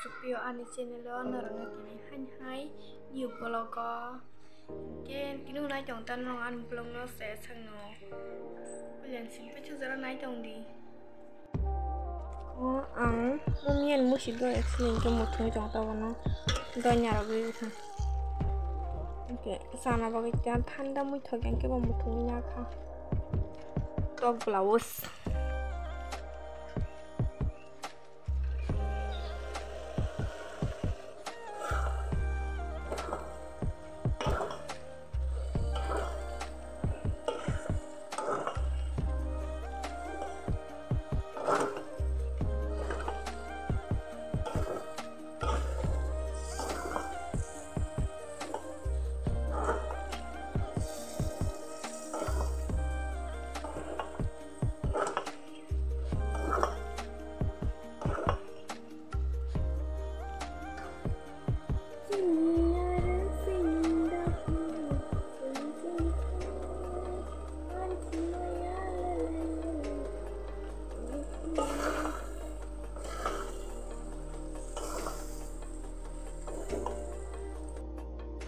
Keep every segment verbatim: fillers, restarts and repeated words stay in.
Tupio ani channel o norokno tini hain hai new vlog o. Ke kini unai tong tan rong ani vlog no se sangno. Pulen sim pe chujara nai tong di. O ang mummy ani musi do accident ke muthung tong ta bono. Do nyarok ri thang. Oke, sana bagwi ta thanda mui thok yang ke bo muthung ya kha. Tok blouse.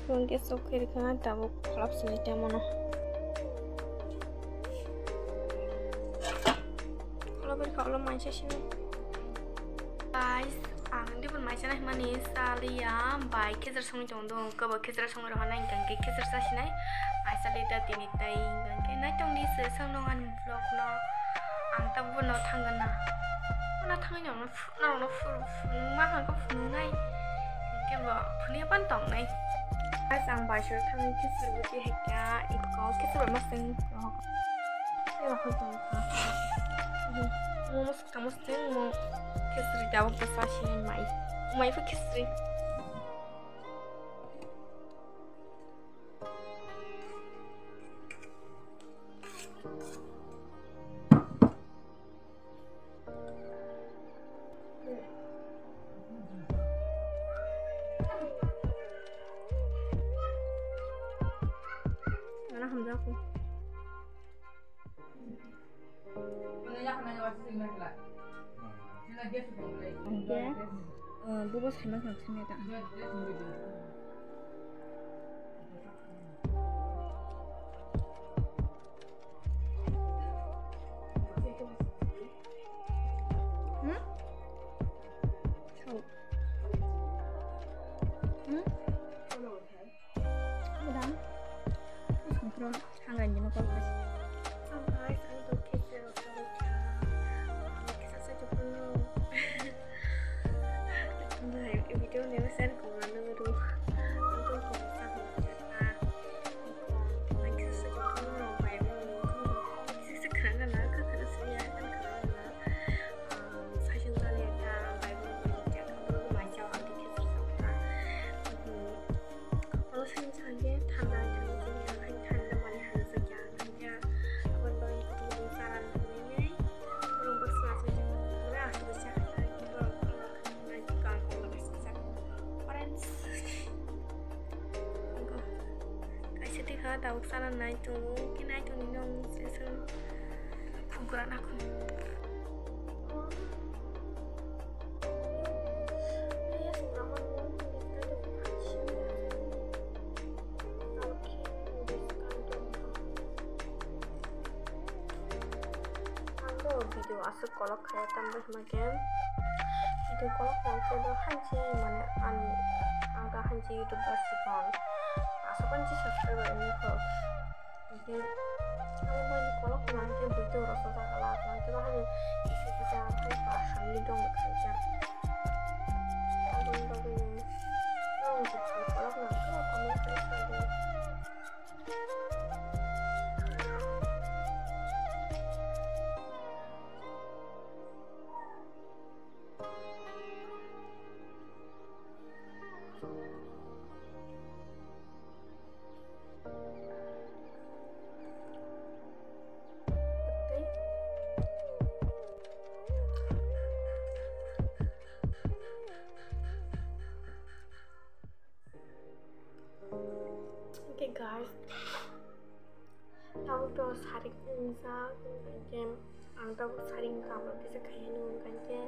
Phone ke sok khe rikha, tabuk kholop sini tamo no. Kholop rikha, ulo maisa sini. Guys, ang dibon maisa nai mani saliya, bai khichir songwi tong do, kebo khichir songwi rohor nai, hingkha khe khichir sa sinai. Maisa le da tini tai, hingkha khe nai tong di se, song nong ani vlog no. Ang ta bono thangna. Bono thangwi no. Norokno phunuk ma hwnka phunuknai. Hwnkhe bo phunukya phano tongnai. Guys, ang baisora thangwi khichir bo twi hai kha, iko khichir bai ma seng. Momo swkang ma seng, mo khichir tabuk bwsa se mai. Mai pha khichir. Mana hamjago. Hingke, eh, bubo saiman khang sini ta. Hmm? Sao. Hmm? Madam, songkro, hangai nino call khai. Ang hai, ang to kisa rok sabai kha. Ang kisa sa jokno. Ang hai video neo share ko ma nang ru. Ang to ko sa ko kha. Ang kisa sa jokno bai mo. Kisa sa khana na ka khana sa ya ang khana na. Ang sa jokno ya ta bai mo ko ya ka mo ma ja ang kisa sa ka. Olo sani sani thanda thanda thanda mani hamjakya hamjakya. Aboni bagwi kutung kutung chara nangmani borok baksa achai jak mane aswk cha kha borok khana kha nai kang kong baksa cha. Friends, kaisa tikha tabuk chana nai tongo khe nai tongwi nong se chwng phugra nakho. Ang do video aswk kolok khe tamni hwnba khe video kolok khe do hanchi mane ani ang do hanchi YouTube ba sikon aswk hanchi subscriber wngkha. Hingke, ang bai kolok nang khe video rok sajak la, nang khe bahai kisa kisa hai ba samni dong khaijak. Aboni bagwi nang jikhe kolok nang khe comment khe sa di. Okay, guys. Tabuk to sarik wngjak, hwnkhe ang tabuk saring kabra kisa khaiyano, hwnkhe